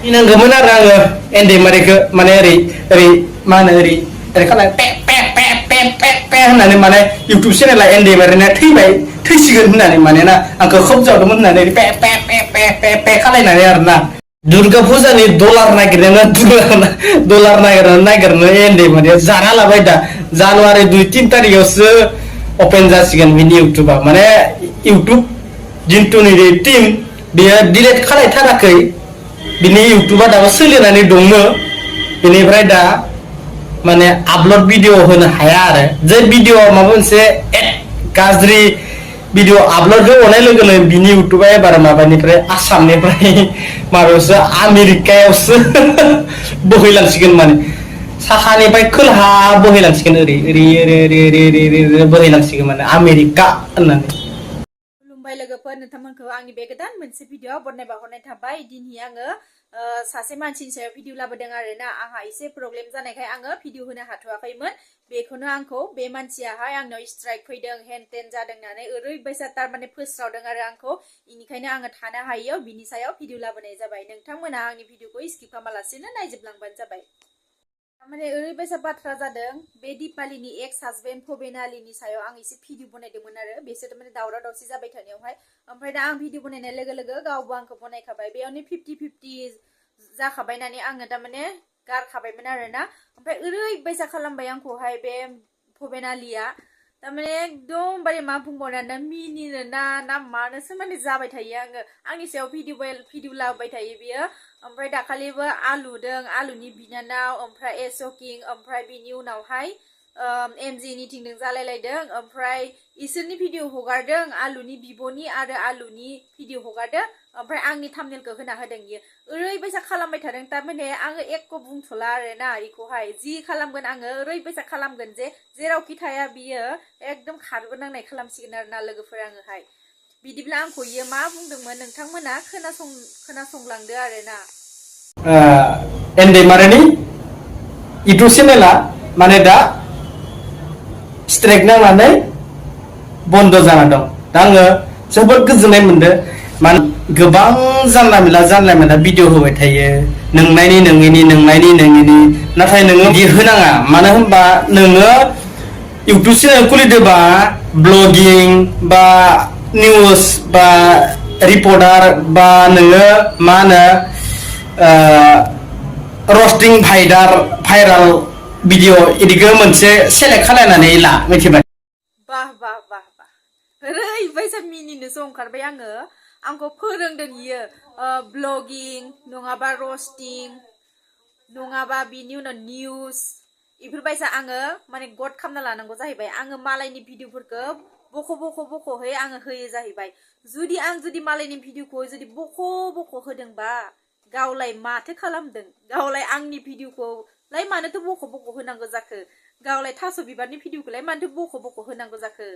Nanggaman आरो एन्डे मारेखौ माने ओरै मा होनो ओरै खालाय Pay Pay Pay Pay Pay Pay होननानै माने इउटिउब चेनेला एन्डे मारेना थैसिगोन होननानै माने ना आंखौ खोब जावदोंमोन होननानै Pay Pay Pay Pay Pay Pay खालायनानै आरोना दुर्गा फुजानि डलार नागिरनो एन्डे माने जाना लाबाय दा जानुवारि 2-3 तारिखआवसो अपेन जासिगोन बिनि इउटिउबा माने इउटिउब जिन्टुनि टीम बेयो डिलीट खालायथाराखै बिनि इउटिउबा दाबो सोलिनानै दङ बेनिफ्राय दा माने आपल'ड भिडिअ होनो हाया आरो जे भिडिअ माबा मोनसे गाज्रि भिडिअ आपल'ड होनाय लोगो लोगो बिनि इउटिउबा एबार माबानिफ्राय आसामनिफ्राय माबायावसो आमेरिकायावसो बोहैलांसिगोन माने साहानिफ्राय खोलाहा बोहैलांसिगोन ओरै ओरै ओरै ओरै ओरै ओरै बोहैलांसिगोन माने आमेरिका होननानै खुलुमबाय लोगोफोर नोंथांमोनखौ आंनि बे गोदान मोनसे भिडिअ बरनाय बावहरनाय थाबाय दिनै आङो सासे मानसिनि सायाव भिडिअ लाबोदों आरोना आंहा एसे प्रब्लेम जानायखाय आङो भिडिअ होनो हाथ'वाखैमोन बेखौनो आंखौ बे मानसियाहाय आंनाव स्ट्राइक फैदों हेन टेन जादों होननानै ओरैबायसा तारमाने फोस्रावदों आरो आंखौ बेनिखायनो आङो थानो हायैयाव बिनि सायाव भिडिअ लाबोनाय जाबाय नोंथांमोना आंनि भिडिअखौ स्किप खालामालासेनो नायजोबलांबानो जाबाय माने ओरैबायसा बाथ्रा जादों बे दिपालिनि एक्स हाजबेन्ड भबेनालिनि सायाव आं एसे भिडिअ बनायदोंमोन आरो बिसोर माने दावराव दावसि जाबाय थानायावहाय ओमफ्राय दा आं भिडिअ बनायनाय लोगो लोगो गावबो आंखौ बनायखाबाय बेयावनो 50-50 जाखाबाय होननानै आङो तारमाने गारखाबायमोन आरोना ओमफ्राय ओरैबायसा खालामबाय आंखौहाय बे भबेनालिया तारमाने एकदमबारे मा बुंबावनो मिनिनो ना मानोसो माने जाबाय थायो आङो आंनि सायाव भिडिअ लाबोबाय थायो बियो ओमफ्राय दाखालिबो आलुदों आलुनि बिनानाव ओमफ्राय शकिं ओमफ्राय बिनि उनावहाय एमजिनि थिंदों जालायलायदों ओमफ्राय इसोरनि भिडिअ हगारदों आलुनि बिब'नि आरो आलुनि भिडिअ हगारदों ओमफ्राय आंनि थाम्बनेलखौ होना होदों इयो ओरैबायसा खालामबाय थादों तारमाने आङो एक्क' बुंथ'ला आरोना इखौहाय जि खालामगोन आङो ओरैबायसा खालामगोन जे जेरावखि थाया बियो एकदम खारबो नांनाय खालामसिगोन आरोना लोगोफोर आङोहाय बिदिब्ला आंखौ इयो मा बुंदोंमोन नोंथांमोना खोनासंलांदो आरोना एन्डे मारेनि इउटिउब चेनेला माने दा स्ट्राइक नांनानै बन्द जाना दं दा आङो जोबोद गोजोननाय मोनदों माने गोबां जानला मोनला भिडिअ होबाय थायो नोंनायनि नोङैनि नाथाय नोङो बिदि होनाङा मानो होनबा नोङो इउटिउब चेनेल खुलिदोंबा ब्लगिं बा निउस बा रिपर्टार बा नोङो मा होनो रस्टिं भाइराल भिडिअ इदिखौ मोनसे सेलेक्ट खालायनानै ला मिथिबाय बाह बाह बाह बाह ओरैबायसा मिनिनोसो ओंखारबाय आंखौ फोरोंदों इयो ब्लगिं नङाबा रस्टिं नङाबा बिनि उनाव निउस इफोरबायसा आङो माने गद खालामना लानांगौ जाहैबाय आङो मालायनि भिडिअफोरखौ बख'है आङो होयो जाहैबाय जुदि मालायनि भिडिअखौ जुदि बख' होदोंबा गावलाय माथो खालामदों गावलाय आंनि भिडिअखौलाय मानोथो बख' होनांगौ जाखो गावलाय थास' बिबारनि भिडिअखौलाय मानोथो बख' होनांगौ जाखो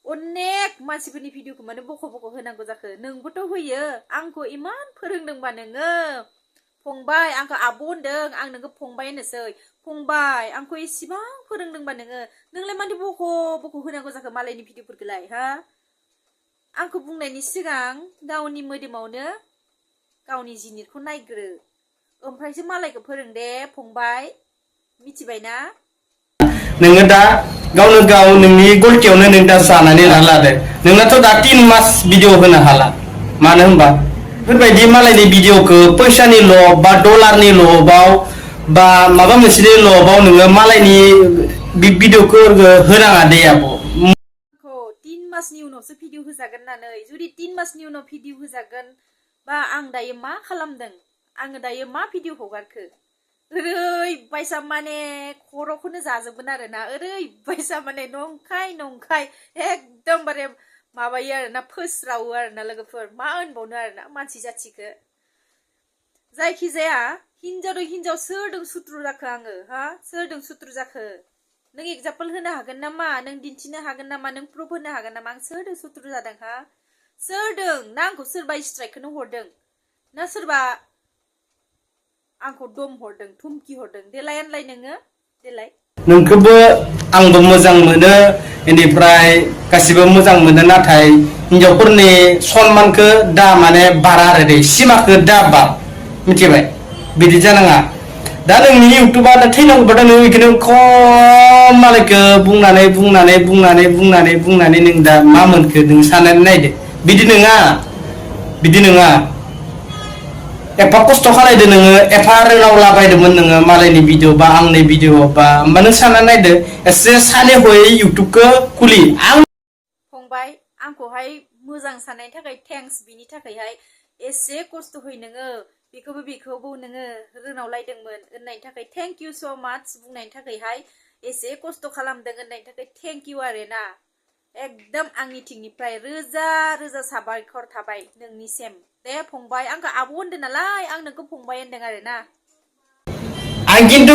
अनेक मानसिफोरनि भिडिअखौ माने बख' होनांगौ जाखो नोंबोथ' होयो आंखौ इमान फोरोंदोंबा नोङो फंबाय आंखौ आब' होनदों आं नोंखौ फंबाय होनोसै फंबाय आंखौ इसिबां फोरोंदोंबा नोंलाय मानोथो बख' होनांगौ जाखो मालायनि भिडिअफोरखौलाय हा आंखौ बुंनायनि सिगां गावनि मोदोमावनो गावनि जिनिरखौ नायग्रो ओमफ्रायसो मालायखौ फोरों दे फंबाय मिथिबायना नोङो दा गावनो गाव नोंनि गलटियावनो नों दा जानानै लादो नोंनाथ' दा 3 मास भिडिअ होनो हाला मानो होनबा बेफोरबायदि मालायनि भिडिअखौ फैसानि लब बा डलारनि लबाव बा माबा मोनसेनि लबाव नोङो मालायनि भिडिअखौ होनाङा दे आब' 3 मासनि उनावसो भिडिअ होजागोन होननानै जुदि 3 मासनि उनाव भिडिअ होजागोन बा आं दायो मा खालामदों आङो दायो मा भिडिअ हगारखो ओरैबायसा माने खर'खौनो जाजोबगोन आरोना ओरैबायसा माने नंखाय एकदमबारे माबायो आरोना फोस्रावो आरोना लोगोफोर मा होनबावनो आरोना मानसि जाथिखौ जायखिजाया हिनजाव सोरदों सुथ्रु जाखो आङो हा सोरदों सुथ्रु जाखो नों एग्जाम्पल होनो हागोन नामा नों दिन्थिनो हागोन नामा नों प्रुफ होनो हागोन नामा आं सोरदों सुथ्रु जादों हा सोरदों ना आंखौ सोरबा स्ट्राइकखौनो हरदों ना सोरबा आंखौ दम हरदों थुमखि हरदों देलाय होनलाय नोङो देलाय नोंखौबो आंबो मोजां मोनो बेनिफ्राय गासिबो मोजां मोनो नाथाय हिनजावफोरनि सनमानखौ दा माने बारा आरो दे सिमाखौ दा बार मिथिबाय बिदि जानाङा दा नोंनि इउटुबा दा थैनांगौबा नों बेखौनो खम मालायखौ बुंनानै नों दा मा मोनखो नों साननानै नायदो बिदि नङा एफा खस्थ' खालायदो नोङो एफा रोंलावलाबायदोंमोन नोङो मालायनि भिडिअ बा आंनि भिडिअ बा होमबा नों साननानै नायदो एसे सानै हयै इउटुबखौ खुलि आं फंबाय आंखौहाय मोजां साननायनि थाखाय थेंक्स बिनि थाखायहाय एसे खस्थ'है नोङो बेखौबो नोङो रोंनावलायदोंमोन होननायनि थाखाय थेंक इउ स' माच बुंनायनि थाखायहाय एसे खस्थ' खालामदों होननायनि थाखाय थेंक इउ आरोना एकदम आंनि थिंनिफ्राय रोजा रोजा साबायखर थाबाय नोंनिसिम दे फंबाय आंखौ आब' होनदों नालाय आं नोंखौ फंबाय होनदों आरोना आं खिन्थु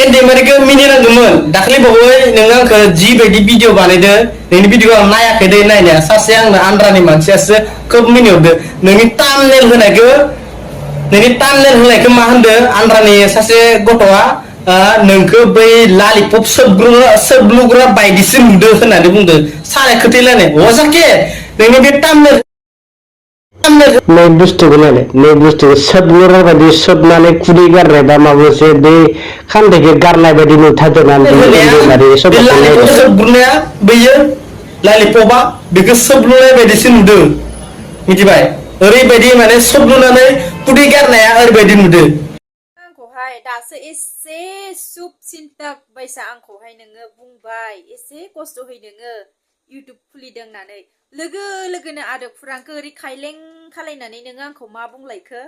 एन्डेमारिखौ मिनिनांगौमोन दाख्लैबावै नोङो आंखौ जिबायदि भिडिअ बानायदो नोंनि भिडिअ आं नायाखै दै नायनाया सासे आंनो आन्ध्रानि मानसियासो खोब मिनिहरदो नोंनि टामनेल होनायखौ मा होनदो आन्ध्रानि सासे गथ'आ नोंखौ बै लालिपप सोबग्लुग्रा बायदिसो नुदो होननानै बुंदो साराय खोथैलायनाय अजाके नोंनि बे टामनेल नै बुस्थुखौ सोबग्लुग्रा बायदि सोबनानै खुदै गारनाय बा माबा मोनसे बै खान्दैखौ गारनाय बायदि नुथारदों सोबग्लुनाया बैयो लालिपपा बेखौ सोबग्लुनाय बायदिसो नुदों मिथिबाय ओरैबायदि माने सोबग्लुनानै खुदै गारनाया ओरैबायदि नुदों आंखौहाय दासो एसे सुप सिन्ता बायसा आंखौहाय नोङो बुंबाय एसे खस्थ'है नोङो इउटुब खुलिदों होननानै लोगो लोगोनो आरो खुरांखौ ओरै खायलें खालायनानै नोङो आंखौ मा बुंलायखो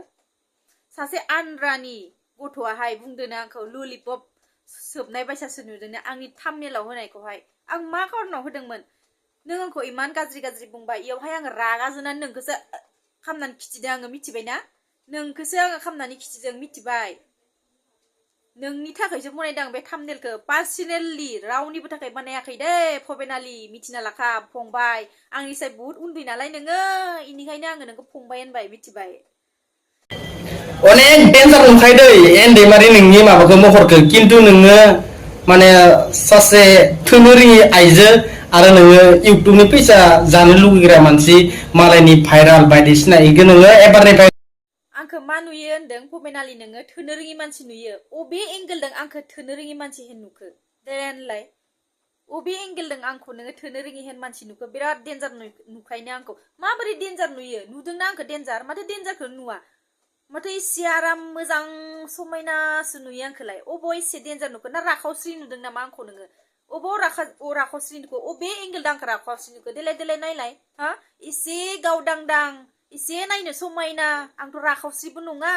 सासे आन्ध्रानि गथ'आहाय बुंदोनो आंखौ ललिपप सोबनाय बायसासो नुदोंनो आंनि थाम्बनेलाव होनायखौहाय आं मा खारनाव होदोंमोन नों आंखौ इमान गाज्रि बुंबाय इयावहाय आङो रागा जोंनानै नोंखौसो खामनानै खिथिदों आङो मिथिबायना नोंखौसो आङो खामनानै खिथिदों मिथिबाय नोंनि थाखायसो बनायदों बे थाम्बनेलखौ पार्सनेलि रावनिबो थाखाय बानायाखै दे फबेनालि मिथिना लाखा फंबाय आंनिसाय बुहुत उन्दै नालाय नोङो इनिखायनो आङो नोंखौ फंबाय होनबाय मिथिबाय अनेक डेन्जार नुखायो दै एन्डेमारि नोंनि माबाखौ महरखौ खिन्थु नोङो माने सासे थोनो रोङि आइजो आरो नोङो इउटुबनि फैसा जानो लुगैग्रा मानसि मालायनि भाइराल बायदिसिना इखौ नोङो एबारनिफ्राय आंखौ मा नुयो होनदों फबेनालि नोङो थोनो रोङि मानसि नुयो अबे एंगेलजों आंखौ थोनो रोङि मानसि हेन नुखो दे होनलाय अबे एंगेलजों आंखौ नोङो थोनो रोङि हेन मानसि नुखो बिराद डेन्जार नुखायनो आंखौ माबोरै डेन्जार नुयो नुदोंना आंखौ डेन्जार माथो डेन्जारखौ नुवा माथो एसे आराम मोजां समायनासो नुयो आंखौलाय अबाव एसे डेन्जार नुखो ना राखावस्रि नुदों नामा आंखौ नोङो अबाव राखावस्रि नुखो अबे एंगेलजों आंखौ राखावस्रि नुखो देलाय नायलाय हा एसे गावदांदां एसे नायनो समायना आंथ' राखावस्रिबो नङा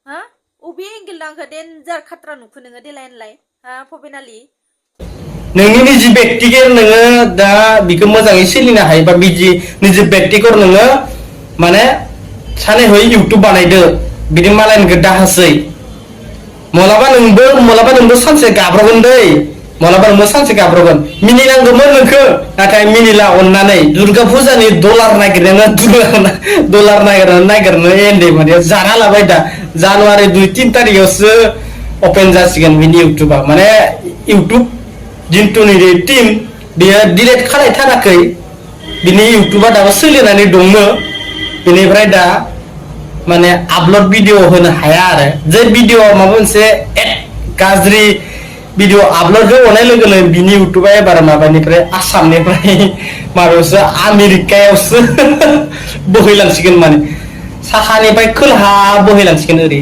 हा अबे एंगेलजों आंखौ डेन्जार खाट्रा नुखो नोङो देलाय होनलाय हा फबेनालि नोंनि निजि बेक्तिगत नोङो दा बिखौ मोजाङै सोलिनो हायोबा बिदि निजि बेक्तिगत नोङो माने सानै हयै इउटुब बानायदो बिदि मालायनिखौ दाहोसै मालाबा नोंबो सानसे गाब्रगोन दै मालाबा नोंबो सानसे गाब्रगोन मिनिनांगौमोन नोंखौ नाथाय मिनिला अननानै दुर्गा फुजानि डलार नागिरनो एन्डेमारिया जाना लाबाय दा जानुवारि 2-3 तारिखआवसो अपेन जासिगोन बिनि इउटुबा माने इउटुब जिन्थुनि टिम बेयो डिलेट खालायथाराखै बिनि इउटुबा दाबो सोलिनानै दङ बेनिफ्राय दा माने आपलड भिडिअ होनो हाया आरो जे भिडिअ माबा मोनसे गाज्रि भिडिअ आपलड होनाय लोगो लोगो बिनि इउटुबा एबार माबानिफ्राय आसामनिफ्राय माबायावसो आमेरिकायावसो बोहैलांसिगोन माने साहानिफ्राय खोलाहा बोहैलांसिगोन ओरै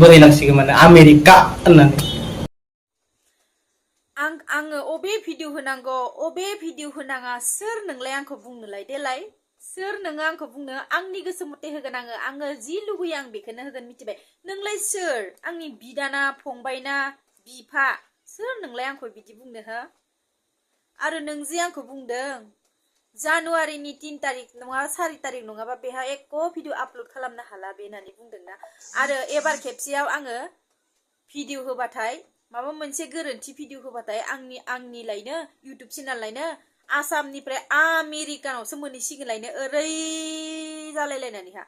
बोहैलांसिगोन माने आमेरिका होननानै आङो अबे भिडिअ होनांगौ अबे भिडिअ होनाङा सोर नोंलाय आंखौ बुंनोलाय देलाय सोर नोङो आंखौ बुंनो आंनि गोसो मथे होगोन आङो जि लुगैयो आं बेखौनो होगोन मिथिबाय नोंलाय सोर आंनि बिदाना फंबायना बिफा सोर नोंलाय आंखौ बिदि बुंनो हो आरो नों जे आंखौ बुंदों जानुवारिनि 3 तारिख नङा 4 तारिख नङाबा बेहा एक भिडिअ आपलड खालामनो हाला बे होननानै बुंदोंना आरो एबार खेबसेयाव आङो भिडिअ होबाथाय माबा मोनसे गोरोन्थि भिडिअ होबाथाय आंनिलायनो इउटुब चेनेलायनो आसामनिफ्राय आमेरिकानावसो मोनहैसिगोनलायनो ओरै जालायलायनानैहा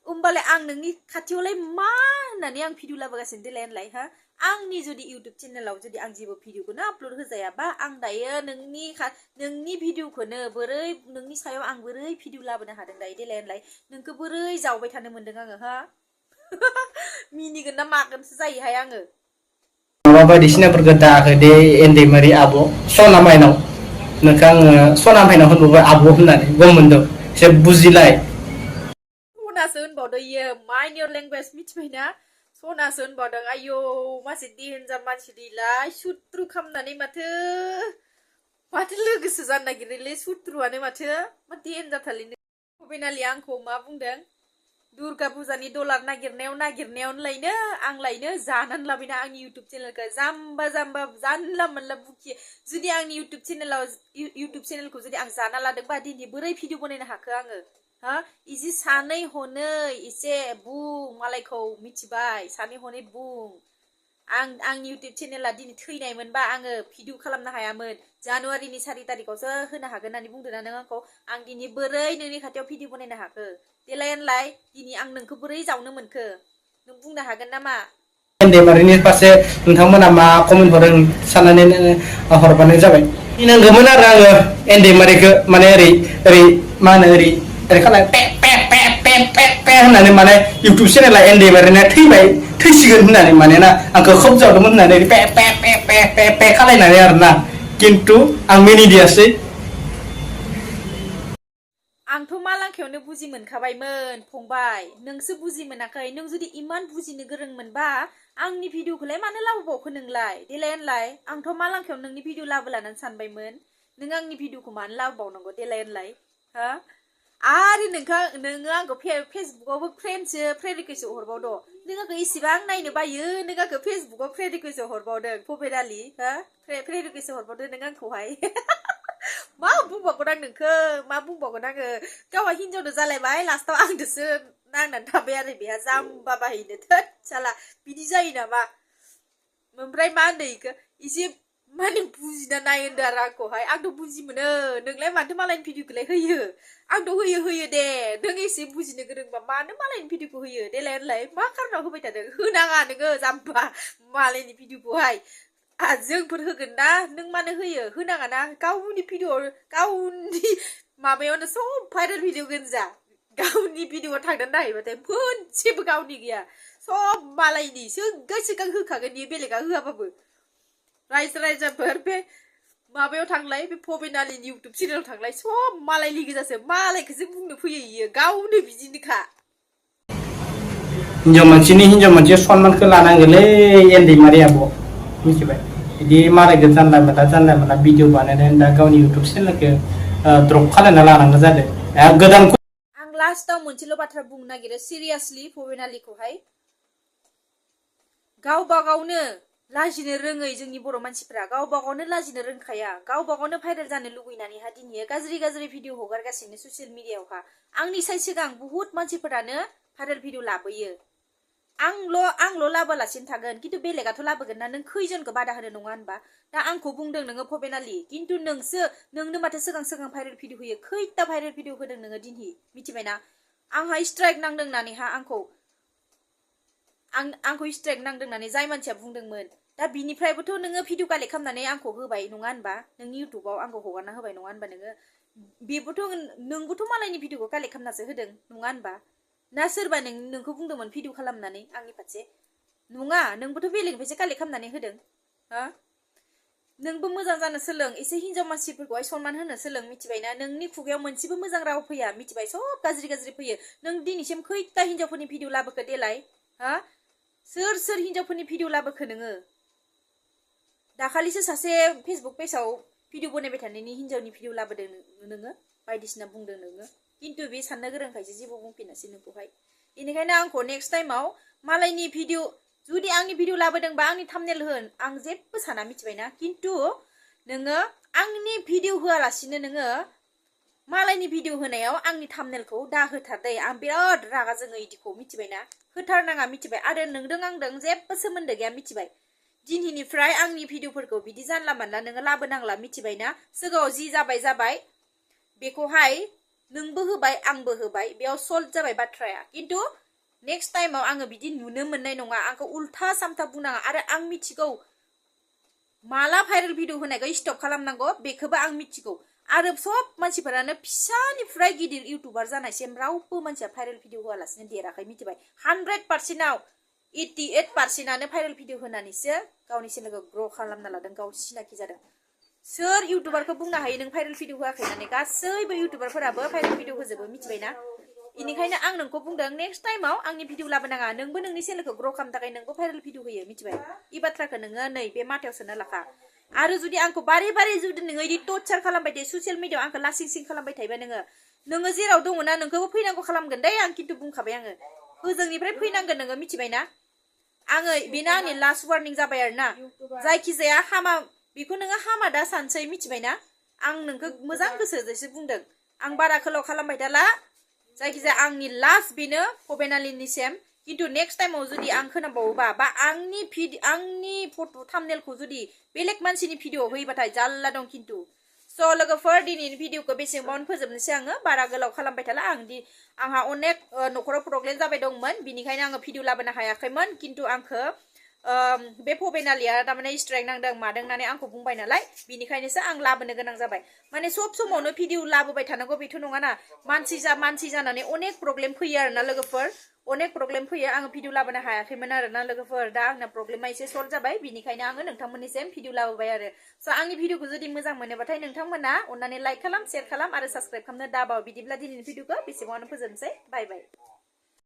होमबालाय आं नोंनि खाथियावलाय मा होननानै आं भिडिअ लाबोगासिनो देलाय होनलाय हा आंनि जुदि इउटुब चेनेलाव जुदि आं जेबो भिडिअखौनो आपलड होजायाबा आं दायो नोंनि भिडिअखौनो बोरै नोंनि सायाव आं बोरै भिडिअ लाबोनो हादों दायो देलाय होनलाय नोंखौ बोरै जावबाय थानो मोनदों आङो हा मिनिगोन ना मागोनसो जायोहाय आङो माबा बायदिसिनाफोरखौ दाहो दे एन्दैमारि आब' सना माइनाव नोंखौ आङो सना माइनाव होनबावबाय आब' होननानै गम मोनदों एसे बुजिलाय सनासो होनबावदों इयो माइन्ड योर लेंगुवेज मिथिबायना सनासो होनबावदों आयौ मासे देन्जार मानसि दैलाय सुट्रु खालामनानै माथो माथो लोगोसो जानो नागिरोलै सुट्रुआनो माथो मा देन्जारथारलै भबेनालि आंखौ मा बुंदों दुर्गा फुजानि डलार नागिरनायावनो लायनो आं लायनो जानानै लाबायना आंनि इउटुब चेनेलखौ जाम्बा जाम्बा जानला मोनला बुखि जुदि आंनि इउटुब चेनेलखौ जुदि आं जाना लादोंबा दिनै बोरै भिडिअ बनायनो हाखो आङो हा इजि सानै हनै एसे बुं मालायखौ मिथिबाय सानै हनै बुं आंनि इउटुब चेनेला दिनै थैनायमोनबा आङो भिडिअ खालामनो हायामोन जानुवारिनि 4 तारिखआवसो होनो हागोन होननानै बुंदोंना नों आंखौ आं दिनै बोरै नोंनि खाथियाव भिडिअ बनायनो हाखो देलाय होनलाय दिनै आं नोंखौ बोरै जावनो मोनखो नों बुंनो हागोन नामा एन्दैमारिनि फारसे नोंथांमोना मा कमेन्ट हरो साननानै हरबानो जाबाय नांगौमोन आरो आङो एन्दैमारिखौ माने ओरै ओरै मा होनो ओरै ओरै खालाय Pay Pay Pay Pay Pay Pay होननानै माने इउटुब चेनेला एन्दैमारिना थैबाय थैसिगोन होननानै मानोना आंखौ खोब जावदोंमोन होननानै Pay Pay Pay Pay Pay Pay खालायनानै आरोना खिन्थु आं मिनिदियासै आंथ' मालांखायावनो बुजि मोनखाबायमोन फंबाय नोंसो बुजि मोनाखै नों जुदि इमान बुजिनो गोरोंमोनबा आंनि भिडिअखौलाय मानो लाबोबावखो नोंलाय देलाय होनलाय आंथ' मालांखायाव नोंनि भिडिअ लाबोलानानै सानबायमोन नों आंनि भिडिअखौ मानो लाबोबावनांगौ देलाय होनलाय हा आरो नोङो आंखौ फेसबुकआवबो फ्रेन्ड रिकुवेस्ट हरबावदो नों आंखौ इसेबां नायनो बायो नों आंखौ फेसबुकआव फ्रेन्ड रिकुवेस्ट हरबावदों भबेनालि हा फ्रेन्ड रिकुवेस्ट हरबावदो नों आंखौहाय मा बुंबावगोन आं नोंखौ मा बुंबावगोन आङो गावहा हिनजावनो जालायबाय लास्टाव आंदोसो नांनानै थाबाय आरो बेहा जाम्बा बाहायनो थोद साला बिदि जायो नामा ओमफ्राय मा होनदों इखौ एसे माने बुजिना नाय होनदों आरो आंखौहाय आंथ' बुजि मोनो नोंलाय माथो मालायनि भिडिअखौलाय होयो आंथ' होयो दे नों एसे बुजिनो गोरोंबा मानो मालायनि भिडिअखौ होयो देलाय होनलाय मा खारनाव होबाय थादों होनाङा नोङो जाम्बा मालायनि भिडिअखौहाय जोंफोर होगोन ना नों मानो होयो होनाङा ना गावनि भिडिअ गावनि माबायावनो सब भाइरेल भिडिअ गोजा गावनि भिडिअ थांनानै नायहैबाथाय मोनसेबो गावनि गैया सब मालायनि सिगां होखागोन बियो बेलेगा होआबाबो रायजाफोर बे माबायाव थांलाय बे भबेनालिनि इउटुब चेनेलाव थांलाय सब मालायनि गोजासो मालायखौसो बुंनो फैयो इयो गावनो बिदिनोखा हिनजाव मानसिया सनमानखौ लानांगोनलै एन्दैमारि आब' मिथिबाय बिदि मालायखौ जानला मोनला भिडिअ बानायनानै दा गावनि इउटुब चेनेलखौ द्रप खालामना लानांगौ जादों गोदान आं लास्टाव मोनसेल' बाथ्रा बुंनो नागिरो सिरियासलि भबेनालिखौहाय गावबा गावनो लाजिनो रोङै जोंनि बर' मानसिफ्रा गावबा गावनो लाजिनो रोंखाया गावबा गावनो भाइरेल जानो लुगैनानैहा दिनै गाज्रि भिडिअ हगारगासिनो ससियेल मिडियायावहा आंनि सिगां बुहुत मानसिफोरानो भाइरेल भिडिअ लाबोयो आंल' लाबोलासिनो थागोन खिन्थु बेलेगाथ' लाबोगोन ना नों खैजनखौ बादा होनो नङा होनबा दा आंखौ बुंदों नोङो भबेनालि खिन्थु नोंनो माथो सिगां भाइरेल भिडिअ होयो खैथा भाइरेल भिडिअ होदों नोङो दिनै मिथिबायना आंहा स्ट्राइक नांदों होननानैहा आंखौ स्ट्राइक नांदों होननानै जाय मानसिया बुंदोंमोन दा बिनिफ्रायबोथ' नोङो भिडिअ कालेक्ट खालामनानै आंखौ होबाय नङा होनबा नोंनि इउटुबाव आंखौ हगारना होबाय नङा होनबा नोंबोथ' मालायनि भिडिअखौ कालेक्ट खालामनासो होदों नङा होनबा ना सोरबा नोंखौ बुंदोंमोन भिडिअ खालामनानै आंनि फारसे नङा नोंबोथ' बेलेगनिफ्रायसो कालेक्ट खालामनानै होदों हा नोंबो मोजां जानो सोलों एसे हिनजाव मानसिफोरखौहाय सनमान होनो सोलों मिथिबायना नोंनि खुगायाव मोनसेबो मोजां राव फैया मिथिबाय सब गाज्रि फैयो नों दिनैसिम खैथा हिनजावफोरनि भिडिअ लाबोखो देलाय हा सोर हिनजावफोरनि भिडिअ लाबोखो नोङो दाखालिसो सासे फेसबुक पेजाव भिडिअ बनायबाय थानायनि हिनजावनि भिडिअ लाबोदों नोङो बायदिसिना बुंदों नोङो खिन्थु बे साननो गोरोंखायसो जेबो बुंफिनासै नोंखौहाय बेनिखायनो आंखौ नेक्स्ट टाइमाव मालायनि भिडिअ जुदि आंनि भिडिअ लाबोदोंबा आंनि थाम्बनेल होन आं जेबो साना मिथिबायना खिन्थु नोङो आंनि भिडिअ होआलासिनो नोङो मालायनि भिडिअ होनायाव आंनि थाम्बनेलखौ दाहोथार दै आं बिराद रागा जोङो इदिखौ मिथिबायना होथारनाङा मिथिबाय आरो नोंदों आंदों जेबो सोमोन्दो गैया मिथिबाय दिनैनिफ्राय आंनि भिडिअफोरखौ बिदि जानला मानला नोङो लाबोनांला मिथिबायना सिगाङाव जि जाबाय बेखौहाय नोंबो होबाय आंबो होबाय बेयाव सल्भ जाबाय बाथ्राया खिन्थु नेक्स्ट टाइमाव आङो बिदि नुनो मोननाय नङा आंखौ उल्था सामथा बुंनाङा आरो आं मिथिगौ माला भाइरेल भिडिअ होनायखौ स्टप खालामनांगौ बेखौबो आं मिथिगौ आरो सब मानसिफोरानो फिसानिफ्राय गिदिर इउटुबार जानायसिम रावबो मानसिया भाइरेल भिडिअ होआलासिनो देराखै मिथिबाय 100%आव 88%आनो भाइरेल भिडिअ होनानैसो गावनि चेनेलखौ ग्र' खालामना लादों गाव सिनाखि जादों सोर इउटुबारखौ बुंनो हायो नों भाइरेल भिडिअ होआखै होननानै गासैबो इउटुबारफोराबो भाइरेल भिडिअ होजोबो मिथिबायना इनिखायनो आं नोंखौ बुंदों नेक्स्ट टाइमाव आंनि भिडिअ लाबोनाङा नोंबो नोंनि चेनेलखौ ग्र' खालामनो थाखाय नोंबो भाइरेल भिडिअ होयो मिथिबाय इ बाथ्राखौ नोङो नै बे माथायाव सोना लाखा आरो जुदि आंखौ बारे बारे जुदि नोङो इदि टर्चार खालामबाय थायो ससियेल मिडियायाव आंखौ लासिं सिं खालामबाय थायोबा नोङो जेराव दङ ना नोंखौबो फैनांगौ खालामगोन दै आं खिन्थु बुंखाबाय आङो होजोंनिफ्राय फैनांगोन नोङो मिथिबायना आङो बेनो आंनि लास्ट वार्निं जाबाय आरोना जायखिजाया हामा बेखौ नोङो हामा दा सानसै मिथिबायना आं नोंखौ मोजां गोसोजोंसो बुंदों आं बारा गोलाव खालामबाय थाला जायखिजाया आंनि लास्ट बेनो पबेनालिनिसिम किन्तु नेक्स्ट टाइमाव जुदि आं खोनाबावोबा बा आंनि फट' थाम्बनेलखौ जुदि बेलेग मानसिनि भिडिअ होयोबाथाय जाल्ला दं किन्तु स' लोगोफोर दिनैनि भिडिअखौ बेसेबांनो फोजोबनोसै आङो बारा गोलाव खालामबाय थाला आंहा अनेक न'खराव प्रब्लेम जाबाय दंमोन बिनिखायनो आङो भिडिअ लाबोनो हायाखैमोन किन्तु आंखौ बे पबेनालिया तारमाने स्ट्राइक नांदों मादों होननानै आंखौ बुंबाय नालाय बिनिखायनोसो आं लाबोनो गोनां जाबाय माने सब समावनो भिडिअ लाबोबाय थानांगौ बेथ' नङाना मानसि जानानै अनेक प्रब्लेम फैयो आरोना लोगोफोर अनेक प्रब्लेम फैयो आङो भिडिअ लाबोनो हायाखैमोन आरोना लोगोफोर दा आंना प्रब्लेमा एसे सल्भ जाबाय बिनिखायनो आङो नोंथांमोननिसिम भिडिअ लाबोबाय आरो स' आंनि भिडिअखौ जुदि मोजां मोनोबाथाय नोंथांमोना अननानै लाइक खालाम शेयार खालाम आरो साबस्क्राइब खालामनो दाबाव बिदिब्ला दिनैनि भिडिअखौ बेसेबाङावनो फोजोबनोसै बाय बाय